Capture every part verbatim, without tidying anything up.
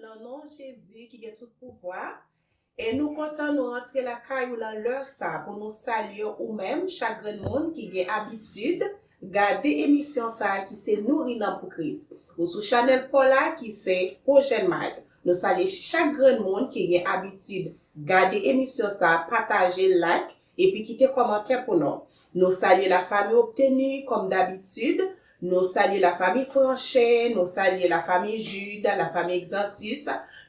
Nan non Jezi ki gen tout pouvwa, e nou kontan nou rantre lakay ou nan lè sa pou nou salye ou menm, chak grenn moun ki gen abitid gade emisyon sa a ki se Nouri Nanm pou Kris. Ou sou chanèl pa w la ki se Pwojè Mag. Nou salye chak grenn moun ki gen abitid gade emisyon sa a, pataje, like, epi kite kòmantè pou nou. Nou salye lafanmi Obteni, kòm dabitid. Nou salye lafanmi Franche, nou salye lafanmi Jude, lafanmi Exantus.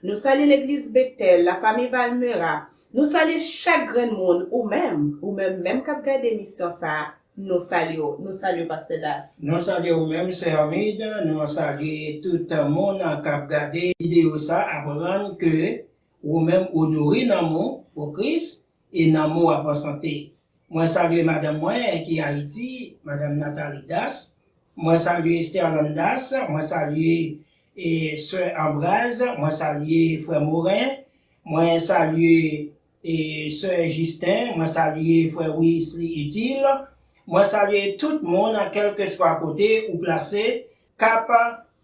Nou salye legliz Betèl, lafanmi Valmera. Nou salye chak grenn moun, ou menm, ou menm menm k ap gade emisyon sa a, nou salye w, nou salye w, Pastè Das. Nou salye ou menm, Sè Armide, nou salye tout moun k ap gade videyo sa a, aprann ke ou menm ou nouri nanm ou pou Kris, e nanm ou ap an sante. Mwen salye madanm mwen ki Ayiti, madanm Nathalie Das. Mwen salye Sterlande Das. Mwen salye e, sè Ambraz. Mwen salye frè Morin. Mwen salye e, sè Justin. Mwen salye frè Wesley Utile. Mwen salye tout moun, kèlkeswa kote ou plase, k ap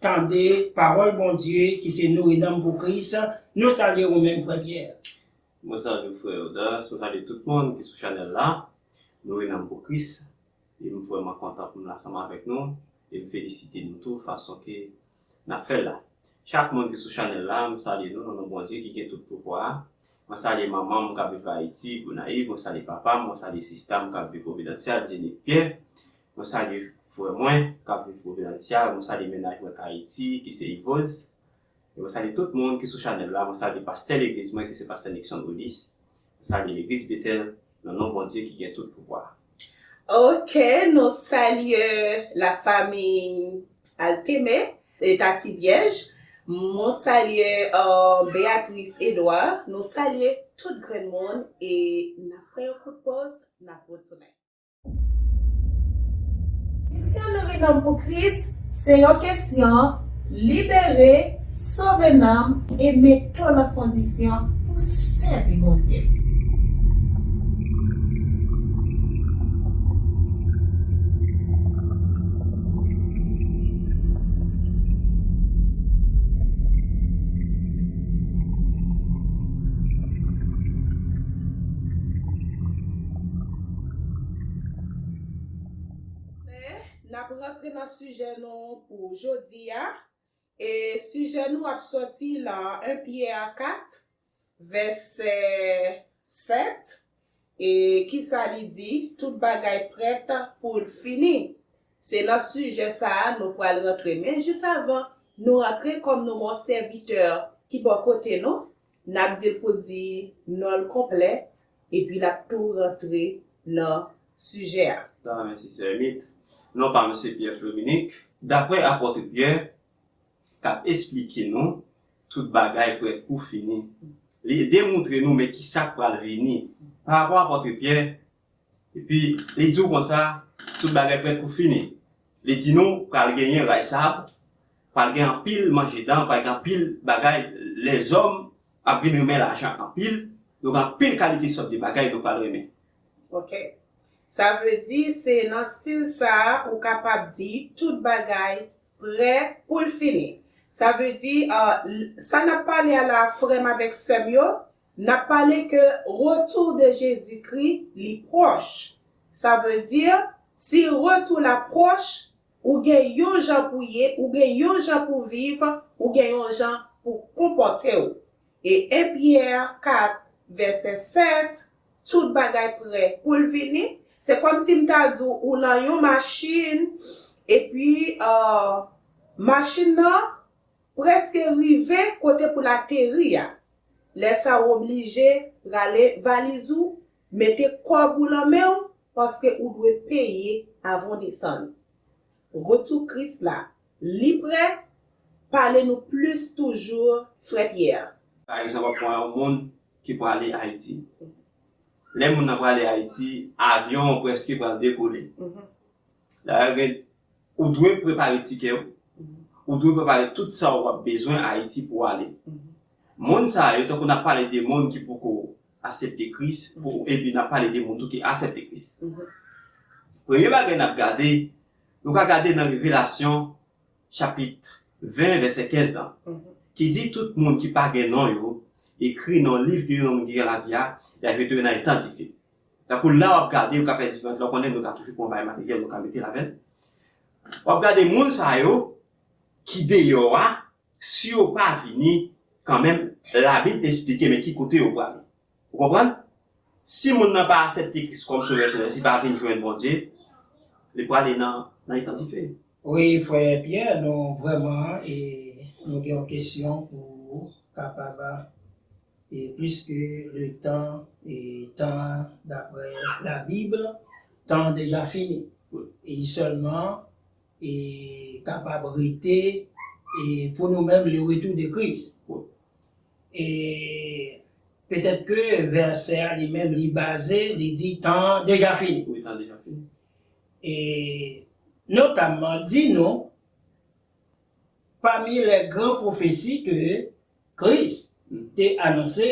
tande pawòl Bondye ki se Nouri Nanm pou Kris. Nou salye ou menm, frè Pierre. Mwen salye frè Odas, mwen salye tout moun ki sou chanèl la. Nouri Nanm pou Kris. E m vrèman kontan pou m la ansanm avèk nou. E m felisite nou tou fason ke n ap fè l la. Chak moun ki sou chanèl la, m salye nou nan non Bondye ki gen tout pouvwa a. Mwen salye manman m k ap viv Ayiti, Gonayiv. Mwen salye papa m, mwen salye sista m k ap viv Providancial, Jenny Pierre. Mwen salye frè mwen k ap viv Providancial. Mwen salye mennaj mwen k Ayiti, ki se Ivoz. E mwen salye tout moun ki sou chanèl la. Mwen salye pastè legliz mwen ki se pastè Nixon Olis. Mwen salye legliz Betèl nan non Bondye ki gen tout pouvwa. Ok, nou salye lafanmi Alteme e Tati Vyèj. Mwen salye uh, Beatrice Edouard. Nou salye tout grenn moun e n ap pran yon kout poz, n ap retounen. Misyon Nouri Nanm pou Kris se yon kesyon libere, sove nanm e mete w nan kondisyon pou sèvi Bondye. N ap rantre nan sijè nou pou jodi a. E sijè nou ap sòti nan en Pyè kat, vèsè sèt, e kisa li di? Tout bagay prèt pou l fini. Se nan sijè sa a nou pral rantre. Men jis avan nou rantre, kòm nou gen yon sèvitè ki bò kote nou, n ap di l pou di non l konplè, epi l ap tou rantre nan sijè a. Sa, mèsi, sè Mit. Non pa m se Pyè Flominique. Daprè apòt Pyè, k ap esplike nou tout bagay prèt pou fini. Li demontre nou men kisa k pral vini. Pa rapò apòt Pyè, epi li di w konsa, tout bagay prèt pou fini. Li di nou pral genyen ray sab, pral gen anpil manje dan, pral gen anpil bagay, lèzòm ap vin renmen lajan anpil, nou gen anpil kalite sòt de bagay nou pral renmen. Ok. Sa vle di, se nan stil sa a ou kapab di tout bagay prè pou l fini. Sa vle di, uh, sa n ap pale a la, frè m avèk sè m yo, n ap pale ke retour de Jésus-Christ, li pwòch. Sa vle di, si retou la pwòch, ou gen yon jan pou ye, ou gen yon jan pou viv, ou gen yon jan pou konpòte w. E en Pyè kat, vèsè sèt, tout bagay prè pou l vini. Se kòmsi m ta di w, ou nan yon machin, epi, uh, machin nan prèske rive kote pou l ateri a. Lè sa a, w oblije rale valiz ou, mete kòb ou nan men w, paske ou dwe peye avan w desann. Retou Kris la, li prè? Pale nou plis toujou, frè Pyè. Pa egzanp, w ap pran yon moun ki prale Ayiti. Lè moun nan prale Ayiti, avyon an prèske pral dekole. Dayè, gen, ou dwe prepare tikè w, ou dwe prepare tout sa w ap bezwen Ayiti pou w ale. Moun sa yo, tankou n ap pale de moun ki poko aksepte Kris, pou, epi n ap pale de moun tou ki aksepte Kris. Premye bagay n ap gade, nou ka gade nan Revelasyon, chapit ven, vèsè kenz lan. ki di tout moun ki pa gen non yo ekri nan liv ki yon moun ki gen lavi a, y a retire nan etan dife. Tankou la w ap gade, yo ka fè diferans, lè w konnen nou ka toujou pran bagay materyèl, nou ka mete l avè l. W ap gade moun sa yo ki deyò a, si yo pa vini, kanmenm, Labib esplike men ki kote yo prale. Ou konprann? Si moun nan pa aksepte Kris kòm Sovè, si pa vin jwenn Bondye, li prale nan, nan etan dife. Wi, frè Pierre, nou vrèman, e, nou gen yon kesyon pou kapab, e, puisque le temps, e, tan, d'après la Bible, tan deja fini. E sèlman, e, kapab rete, e, pou nou menm, le retour de Christ. E petèt ke vèsè a li menm, li baze, li di tan deja fini. Wi, tan deja fini. E notamman, di nou, pami lè gran pwofesi ke Kris te anonse,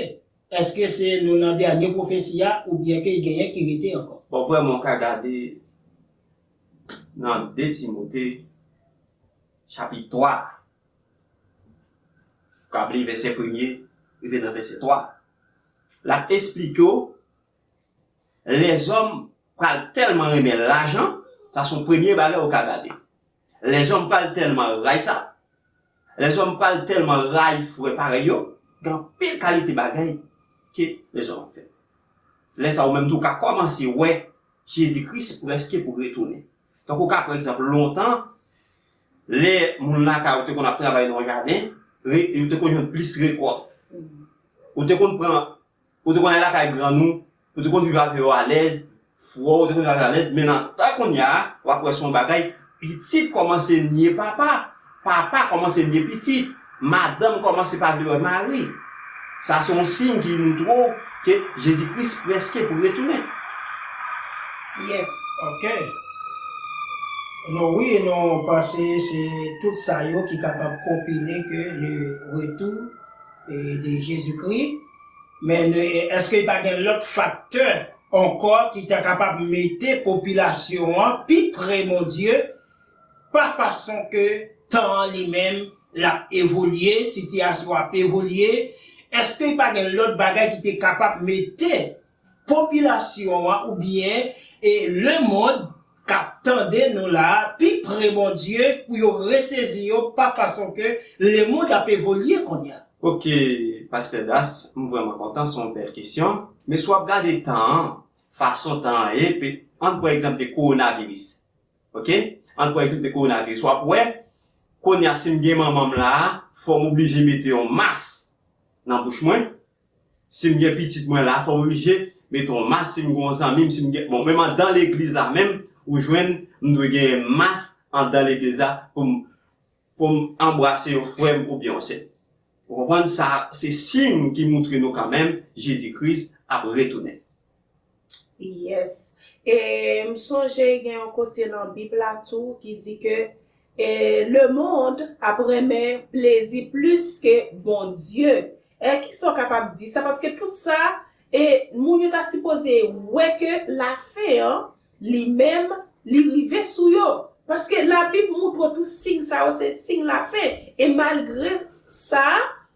èske se nou nan dènye pwofesi a oubyen ke genyen ki rete ankò? Bon, vrèman, w ka gade nan de Timote, chapit twa, w ka li vèsè premye, rive nan vèsè twa. L ap esplike w, lèzòm pral tèlman renmen lajan, sa se yon premye bagay ou ka gade. Lèzòm pral tèlman ray sa. Lèzòm pral tèlman ray frè parèy yo, gen anpil kalite bagay ke lèzòm ap fè. Lè sa ou menm tou ka kòmanse wè Jezi Kris prèske pou retounen. Tankou ka pran egzanp, lontan, lè moun lakay ou te konn ap travay nan yon jaden, re- ou te konn jwenn plis rekòt. Ou te konn pran Ou te konn al lakay grann ou, ou te konn viv avè yo alèz, frè w, ou te konn viv avè yo alèz, men nan tan kounye a, w ap wè se yon bagay, pitit kòmanse nye papa, papa kòmanse nye pitit, madanm kòmanse pa vle wè mari. Sa se yon siy ki montre w ke Jezi Kris prèske pou retounen. Yes. Ok. Non, wi, nou panse se tout sa yo ki kapab konpile ke le retour, e, de Jezikri. Men, e, èske pa gen lòt faktè ankò ki ta kapab mete popilasyon an pi pre Bondye pa fason ke tan an li menm l ap evolye, sitiyasyon ap evolye? Èske pa gen lòt bagay ki te kapab mete popilasyon an oubyen, e, lemonn k ap tande nou la a pi pre Bondye pou yo resezi yo pa fason ke lemonn ap evolye kounye a? Ok, Pastè Das, m vrèman kontan, se yon bèl kesyon. Men si w ap gade tan an, fason tan an ye, pe- ann pran egzanp de kowonaviris. Ok? Ann pran egzanp de kowonaviris. W ap wè, kounye a, si m gen manman m la a, fò m oblije mete yon mas nan bouch mwen. Si m gen pitit mwen la, fò m oblije mete yon mas. Si m gen yon zanmi m, si m gen, bon, menm anndan legliz la menm, ou jwenn, m dwe genyen mas anndan legliz la pou m, pou m anbrase yon frè m oubyen yon sè m. Ou konprann? Sa, se siy ki montre nou kanmenm Jezi Kris ap retounen. Yes. E m sonje gen yon kote nan Bib la tou ki di ke, e, lemonn ap renmen plezi plis ke Bondye. E kisa w kapab di sa? Paske tout sa, e, moun yo ta sipoze wè ke lafen an, li menm, li rive sou yo. Paske Labib montre w tou siy sa yo se siy lafen. E malgre sa,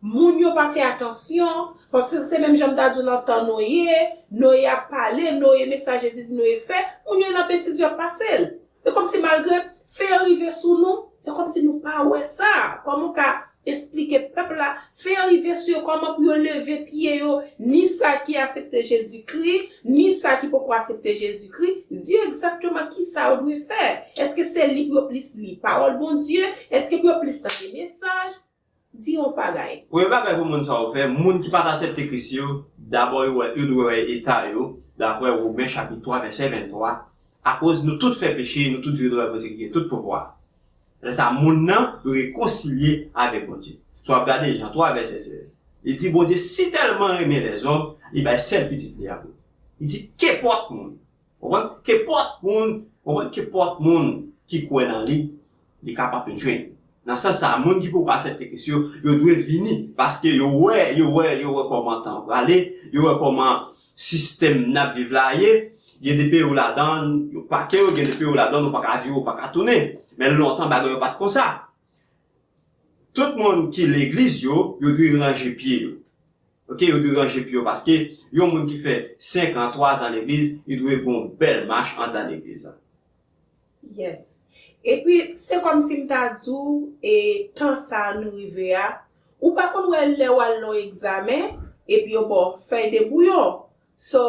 moun yo pa fè atansyon, paske se menm jan m ta di w nan tan Noye, Noye ap pale, Noye, mesaj Jezi di Noye fè, moun yo nan betiz yo ap pase l. E kòmsi malgre fen an rive sou nou, se kòmsi nou pa wè sa. Kòman w ka esplike pèp la, fen an rive sou yo, kòman pou yo leve pye yo, ni sa ki aksepte Jezikri, ni sa ki poko aksepte Jezikri, di yo egzakteman kisa yo dwe fè. Èske se li pou yo plis li pawòl Bondye? Èske pou yo plis tande mesaj? Di yon bagay. Premye bagay pou moun sa yo fè, moun ki pa t aksepte Kris yo, dabò yo wè, yo dwe wè eta yo, daprè Women chapit twa vèsè venntwa, akoz nou tout fè peche, nou tout vye dwe Bondye ki gen tout pouvwa. Lè sa, moun nan dwe rekonsilye avèk Bondye. Si w ap gade Jan twa vèsè sèz, li di, Bondye sitèlman renmen lèzòm, li bay sèl pitit li a pou li. Li di, kenpòt moun. Konprann? Kenpòt moun, konprann? Kenpòt moun ki kwè nan li, li kapab vin jwenn. Nan sans sa, moun ki poko aksepte Kris yo, yo dwe vini, paske yo wè, yo wè, yo wè kòman tan an prale, yo wè kòman sistèm n ap viv la ye, gen de peyi w ladan, yo pake w, gen de peyi w ladan, ou pa ka vire, ou pa ka tounen. Men lontan, bagay yo pa t konsa. Tout moun ki legliz yo, yo dwe ranje pye yo. Oke, yo dwe ranje pye yo paske yon moun ki fè senk an, twa zan legliz, li dwe gen yon bèl mach anndan legliz la. Yes. Epi, se kòmsi m ta di w, e tan sa a nou rive a, ou pa konn wè lè w al nan yon egzamen, epi yo ba w fèy de bouyon. So,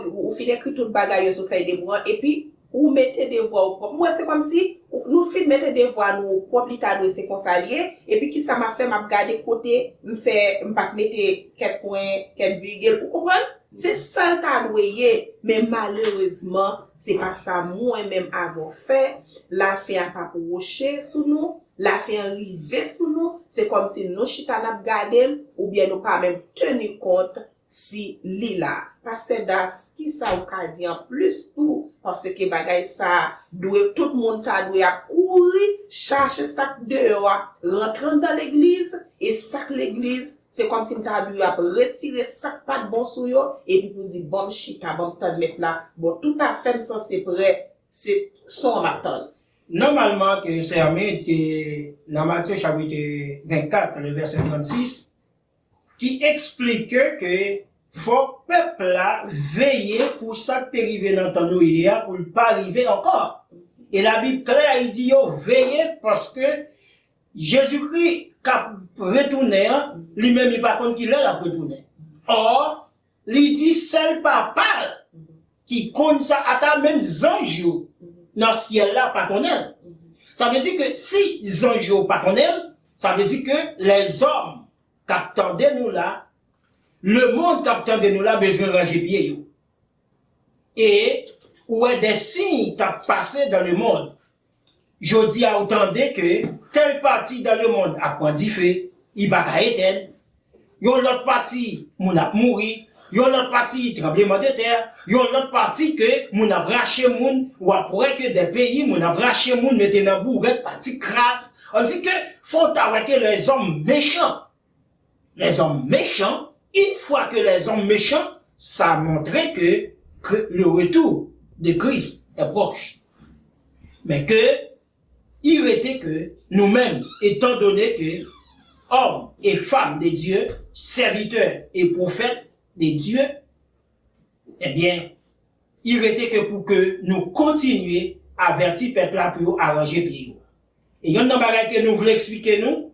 ou fin ekri tout bagay yo sou fèy de bouyon, epi ou mete devwa w pwòp. M wè se kòmsi nou fin mete devwa nou pwòp, li ta dwe se konsa l ye, epi kisa m ap fè, m ap gade kote m fè, m pa t mete kèk pwen, kèk vigil, ou konprann? Se sa l ta dwe ye, men malerezman, se pa sa mwen menm avè w fè. Lafen an pa pwoche sou nou, lafen an rive sou nou, se kòmsi nou chita n ap gade l, oubyen nou pa menm teni kont si li la. Pastè Das, kisa ou ka di anplis tou? Paske bagay sa a dwe, tout moun ta dwe ap kouri chache sa k deyò a, rantre anndan legliz, e sa k legliz, se kòmsi m ta dwe ap retire sa k pa t bon sou yo, epi pou di, ban m chita, ban m tann mèt la. Bon, tout afè m sanse prè, se son an m ap tann. Nòmalman, ke sè Armin, ke nan Matye chapit vennkat, le vèsè trannsis, ki eksplike ke fòk pèp la veye pou sa k te rive nan tan Noye a, pou l pa rive ankò. E Labib klè, li di yo veye paske Jezikri k ap retounen an, li menm li pa konn ki lè l ap retounen. Ò, li di sèl Papa l ki konn sa, ata menm zanj yo nan syèl la pa konnen l. Sa vle di ke si zanj yo pa konnen l, sa vle di ke lèzòm k ap tande nou la, lemonn k ap tande nou la bezwen ranje pye yo. E ou wè de siy k ap pase dans le monde. Jodi a ou tande ke tèl pati dans le monde ap pran dife, li pa ka etenn. Yon lòt pati, moun ap mouri. Yon lòt pati, tranblemanntè. Yon lòt pati ke moun ap rache moun. W ap wè ke de peyi, moun ap rache moun, mete nan bourèt, pati kras. An di ke fò w ta wè ke lèzòm mechan. Lèzòm mechan, une fois que les hommes méchants, sa montre ke, ke le retour de Christ est proche. Men ke, i rete ke nou menm, etan done ke òm e fanm de Dye, sèvitè e pwofèt de Dye, ebyen, i rete ke pou ke nou kontinye avèti pèp la pou yo aranje pye yo. E yonn nan bagay ke nou vle eksplike nou,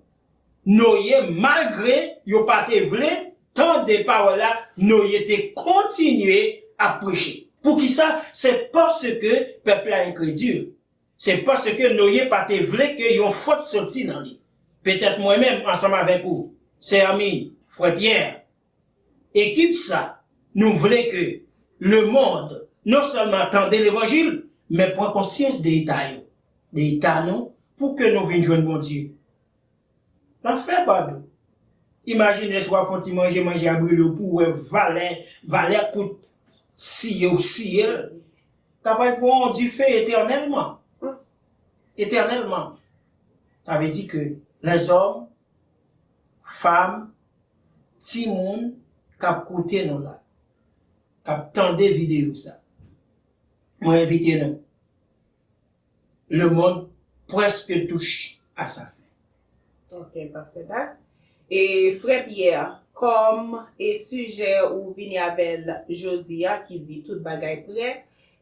Noye, malgre yo pa te vle tande pawòl la, Noye te kontinye ap preche. Poukisa? Se paske pèp la enkredil. Se paske Noye pa te vle ke yon fòt soti nan li. Petèt mwen menm, ansanm avèk ou, sè Armin, frè Pyè, ekip sa, nou vle ke lemonn non sèlman tande levanjil, men pran konsyans de eta yo, de eta nou, pou ke nou vin jwenn Bondye. L ap fè pa dou. Imajine si w ap fè yon ti manje, manje a brile w pou w wè valè, valè kout siye w siye l. Kapab pran yon dife etènèlman. Etènèlman. Sa vle di ke lèzòm, fanm, timoun k ap koute nou la, k ap tande videyo sa, mwen envite nou. Lemonn prèske touche a sa fen. Ok, Pastè Das. E frè Pyè, kòm e sijè ou vini avè l jodi a ki di tout bagay prè,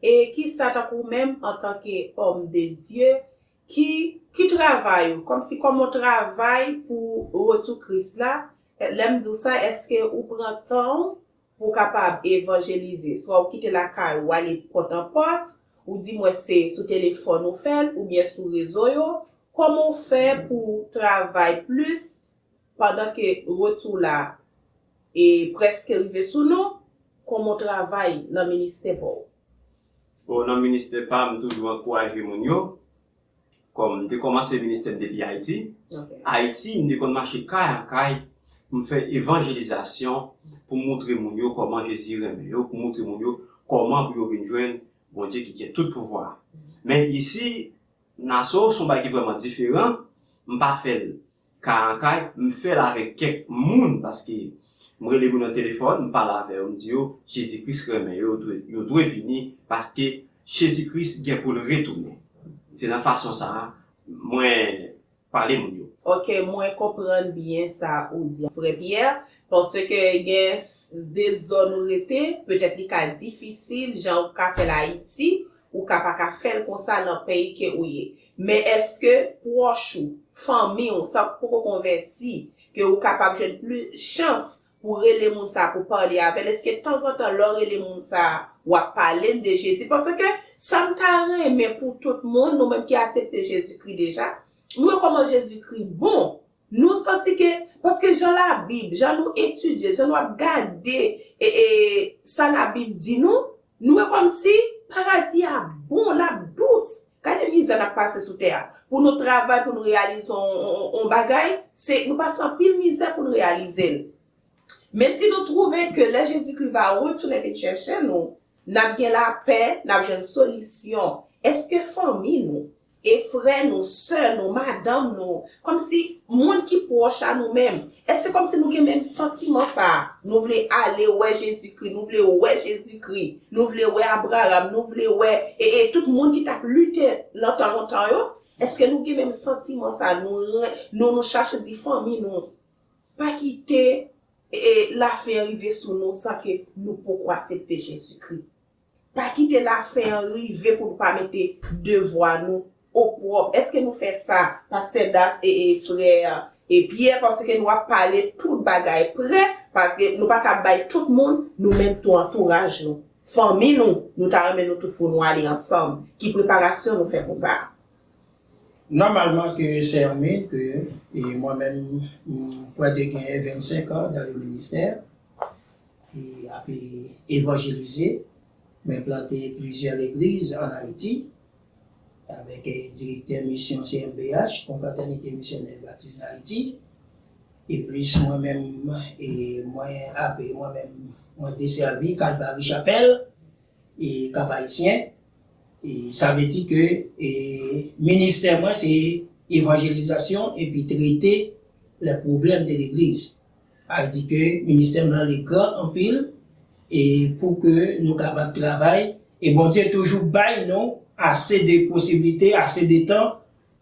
e kisa tankou menm antanke òm de Dye, ki, ki travay ou, kòmsi kòman w travay pou retou Kris la, lè m di w sa, èske ou pran tan w pou w kapab evanjelize, swa ou kite lakay ou ale pòt an pòt, ou di mwen se sou telefòn ou fè l, oubyen sou rezo yo, kòman w fè pou w travay plis pandan ke retou la e prèske rive sou nou, kòman w travay nan ministè pa w? Bon, nan ministè pa m, m toujou ankouraje moun yo. Kòm m te kòmanse ministè m depi Ayiti, Ayiti, m te konn mache kay an kay, m fè evanjelizasyon pou m moutre moun yo kòman Jezi renmen yo, pou m moutre moun yo kòman pou yo vin jwenn Bondye ki gen tout pouvwa. Men isi, Naso, se yon bagay ki vrèman diferan. M pa fè l kay an kay, m fè l avèk kèk moun, paske m rele moun nan telefòn, m pale avè yo, m di yo Jezi Kris renmen yo, yo dwe, yo dwe vini, paske Jezi Kris gen pou l retounen. Se nan fason sa a mwen pale moun yo. Ok, mwen konprann byen sa ou di, frè Pierre, paske gen de zòn ou rete, petèt li ka difisil, jan ou ka fè l Ayiti, ou ka pa ka fè l konsa nan peyi ke ou ye. Men èske pwòch ou, fanmi w, sa k poko konvèti, ke ou kapab jwenn plis chans pou rele moun sa a, pou pale avè l? Èske tanzantan lè w rele moun sa a, w ap pale l de Jezi? Paske sa m ta renmen pou tout moun, nou menm ki aksepte Jezikri deja, nou wè kòman Jezikri bon. Nou santi ke, paske jan Labib, jan nou etidye, jan nou ap gade e, e, sa Labib di nou, nou wè kòmsi paradi a bon, l ap dous. Gade mizè n ap pase sou tè a. Pou nou travay, pou nou reyalize yon, yon, yon bagay, se, nou pase anpil mizè pou nou reyalize l. Men si nou twouve ke lè Jezikri va retounen vin chèche nou, n ap gen lapè, n ap jwenn solisyon. Èske fanmi nou, e frè nou, sè nou, madanm nou, kòmsi moun ki pwòch a nou menm, èske kòmsi nou gen menm santiman sa a? Nou vle ale wè Jezikri, nou vle wè Jezikri, nou vle wè Abraram, nou vle wè e, e tout moun ki t ap lite nan tan lontan yo? Èske nou gen menm santiman sa a? Nou, nou, nou chache di fanmi nou, pa kite e, e, lafen an rive sou nou san ke nou poko aksepte Jezikri. Pa kite lafen an rive pou nou pa mete devwa nou opwòp. Èske nou fè sa, Pastè Das e, e frè e Pierre, paske nou ap pale tout bagay prè, paske nou pa ka bay tout moun, nou menm tou antouraj nou, fanmi nou, nou ta renmen nou tout pou nou ale ansanm. Ki preparasyon nou fè pou sa? Nòmalman ke sè Hermine, ke e mwen menm, m, près de gen vennsenk an dans le ministère, e ap evanjelize, mwen plante plizyè legliz ann Ayiti, avèk e, direktè misyon C M B H, Confraternité Missionnaire Baptiste d'Haïti, e plis mwen menm, e mwen ap, mwen menm, mwen desèvi Kalvari Chapèl, e Kap Ayisyen. E sa vle di ke e, ministè mwen se evanjelizasyon epi trete lè pwoblèm de legliz. Sa vle di ke ministè m nan li gran anpil e pou ke nou kapab travay e Bondye toujou bay nou ase de posiblite, ase de tan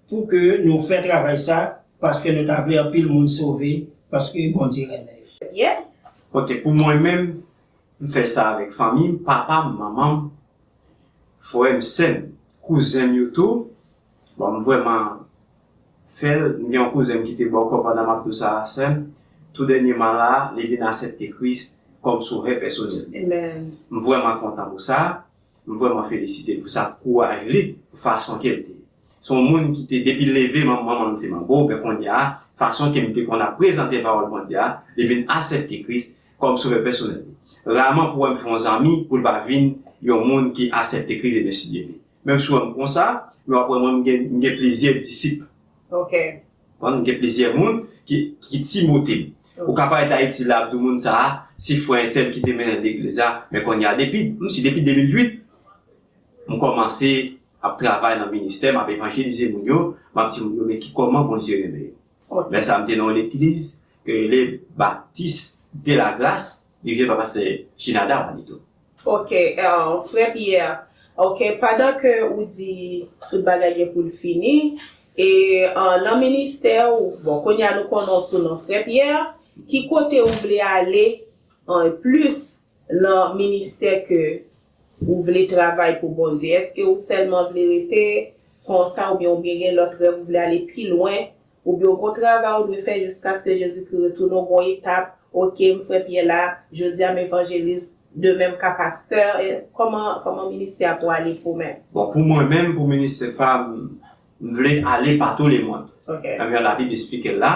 pou ke nou fè travay sa paske nou ta vle anpil moun sove paske Bondye renmen yo. Yeah. Ok, pou mwen menm, m fè sa avèk fanmi m, papa m, manman m, frè m, sè m, kouzen m yo tou. Bon, m vrèman fè l. M gen yon kouzen m ki te bòkò pandan m ap di w sa, sè m. Tou dènyèman la, li vin aksepte Kris kòm sovè pèsonèl li. Amen. M vrèman kontan pou sa. M vrèman felisite l pou sa, kouraj li, pou fason ke l te. Se yon moun ki te, depi l leve, manman m se manbo, men kounye a, fason ke m te konn ap prezante pawòl Bondye a, li vin aksepte Kris kòm sovè pèsonèl li. Raman pou w wè m fè yon zanmi, pou l pa vin yon moun ki aksepte Kris demen si Dye vle. Menm si w wè m konsa, men w ap wè mwen, m gen, m gen plizyè disip. Ok. Konprann? M gen plizyè moun ki, ki Timote m. Ou ka parèt Ayiti la, ap di w moun sa a, se frè entèl ki te mennen l legliz la, men kounye a, depi, m si depi de mil uit, m kòmanse ap travay nan ministè, m ap evanjelize moun yo, m ap di moun yo, men ki kòman Bondye renmen yo. Ok. Lè sa a, m te nan yon legliz ke rele Baptiste de la Grâce, dirije pa pastè Ginada Juanito. Ok, euh, frè Pierre, ok, pandan ke ou di tout bagay gen pou l fini, e euh, nan ministè ou, bon, kounye a nou konnen w sou non frè Pierre, ki kote ou vle ale euh, plis nan ministè ke ou vle travay pou Bondye? Èske ou sèlman vle rete konsa oubyen, oubyen gen lòt rèv ou vle ale pi lwen? Oubyen ou gon travay ou dwe fè jiskaske Jezikri retounen, ou gon etap, ok, m frè Pyè la, jodi a m evanjelis, demen m ka pastè, e kòman, kòman ministè a pwale pou mwen? Bon, pou mwen menm, pou ministè pa m, m vle ale partout le monde. Ok. Menm jan Labib esplike l la,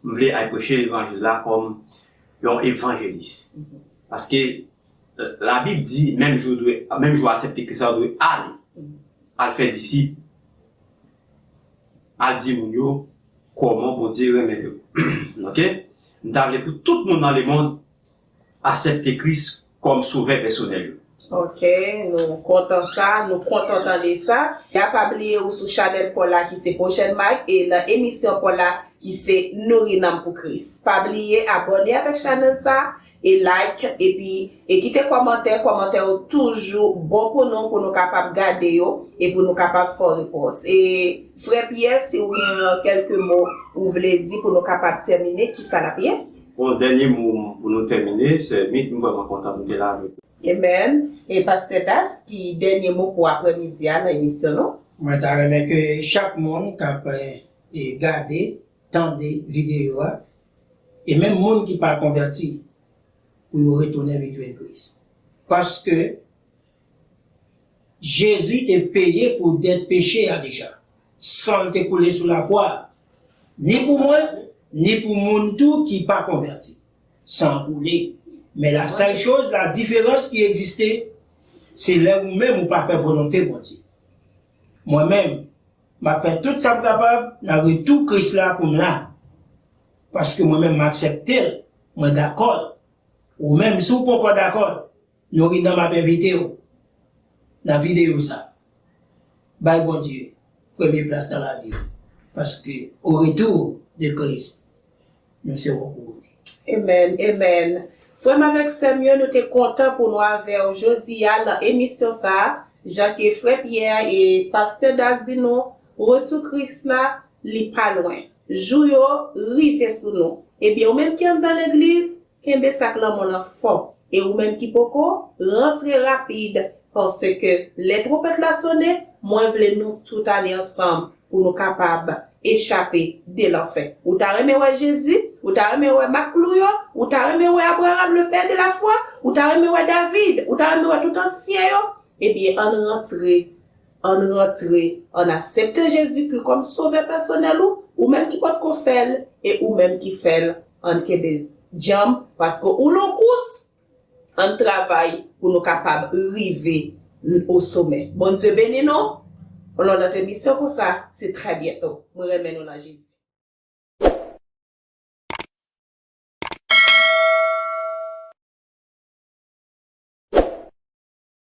m vle al preche levanjil la kòm yon evanjelis. Paske Labib di, menm jou dwe, menm jou aksepte Kris la, ou dwe ale. Al fè disip. Al di moun yo kòman Bondye renmen yo. Ok? M ta vle pou tout moun nan lemonn aksepte Kris kòm sovè pèsonèl yo. Ok, nou kontan sa, nou kontan tande sa. Ya pa bliye ou sou chanèl pa w la ki se Pwojèn Mag e nan emisyon pa w la ki se Nouri Nanm pou Kris. Pa bliye abòne avèk chanèl sa e like epi e kite kòmantè. Kòmantè yo toujou bon pou nou, pou nou kapab gade yo e pou nou kapab fè w repons. E frè Pyè, si w gen kèlke mo ou vle di pou nou kapab tèmine, kisa l ap ye? Bon, dènye mo pou nou tèmine, sè Mit, m vrèman kontan pou m te la avèk ou. Amen. E pastè Das, ki dènye mo pou aprèmidi a nan emisyon nou? Mwen ta renmen ke chak moun k ap eh, gade, tande videyo a, e menm moun ki pa konvèti, pou yo retounen vin jwenn Kris. Paske Jezi te peye pou dèt peche a deja. San l te koule sou lakwa a. Ni pou mwen, ni pou moun tou ki pa konvèti. San an koule. Men la sèl choz, la diferans ki egziste, se lè ou menm ou pa fè volonte Bondye. Mwen menm, m ap fè tout sa m kapab nan retou Kris la pou m la. Paske mwen menm m aksepte l, mwen dakò l. Ou menm, si w poko dakò l, Nouri Nanm ap envite w nan videyo sa. Bay Bondye premye plas nan lavi w. Paske au retour de Christ, nou serons couronnés. Amen, amen. Frè m avèk sè m yo, nou te kontan pou nou avè w jodi a nan emisyon sa a. Jan ke frè Pyè e pastè Das di nou, retou Kris la, li pa lwen. Jou yo rive sou nou. Ebyen, ou menm ki anndan legliz, kenbe sak lanmò lan fò. E ou menm ki poko, rantre rapid, paske lè twonpèt la sone, mwen vle nou tout ale ansanm pou nou kapab echape de lanfè. Ou ta renmen wè Jezi? Ou ta renmen wè mak klou yo? Ou ta renmen wè Abraham, le père de la foi? Ou ta renmen wè David? Ou ta renmen wè tout ansyen yo? Ebyen, ann rantre, ann rantre, ann aksepte Jezikri kòm sovè pèsonèl ou, ou menm ki potko fè l, e ou menm ki fè l, ann kenbe djanm, paske ou lan kous, ann travay pou nou kapab rive o somè. Bondye beni nou. Yon lòt emisyon konsa, se trè byento. Mwen renmen nou nan Jezi.